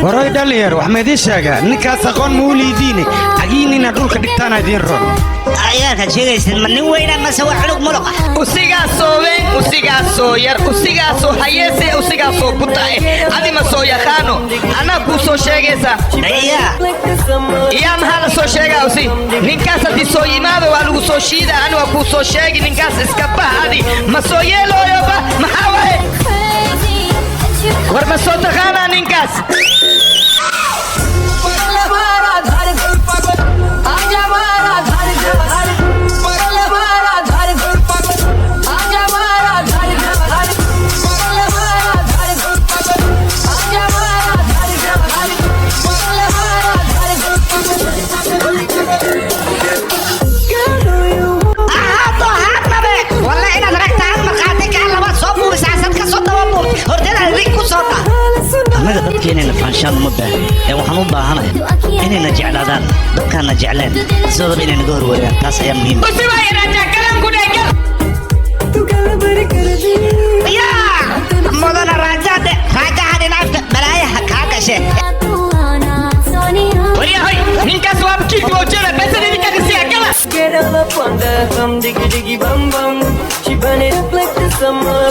Waroy dhalinyar, wax ma idiin sheegaa? Ninkaas aqoon ma u liidiine, cagiinina dhulka dhigtaana idiin ron. Ciyaarkaad sheegaysid ma nin weyna mase waa cunug muluq ah? Usigaasoo weyn, usigaasoo yar, usigaasoo hayeese, usigaasoo buta eh, adi ma soo yaqaano, anaa kuu soo sheegaysa. Yaa? Iyaa, maxaa la soo sheegaa? Usi ninkaas haddii soo yimaado waa lagu soo shiida. Ani waa kuu soo sheegi, ninkaas iska bah, adi ma soo yeelooyoba. Maxaa waaye? War ma soo taqaanaa ninkaas? Ahaato haadnabe, walla inaad ragta had markhaati kaa labaad soo buurisaasad ka soo daba buurt hortadaad rig ku soo dha. Annaga dadka inayna faanshaan uma baahan ee waxaan u baahanahay inayna jeclaadaan. Dadkaana jecleen sidoodaba inay naga horwareegaan, taas ayaa muhiim. Usi waay raja galan ku dhegal. Yaa mudana raajade, raajaha dhinaafka balaayaha kaa gashe. Waryahoy, ninkaas waa kiisi wajada besada ninka kasiya gala. Get all up on the hum diggy diggy bum bum. She burn it up like the summer.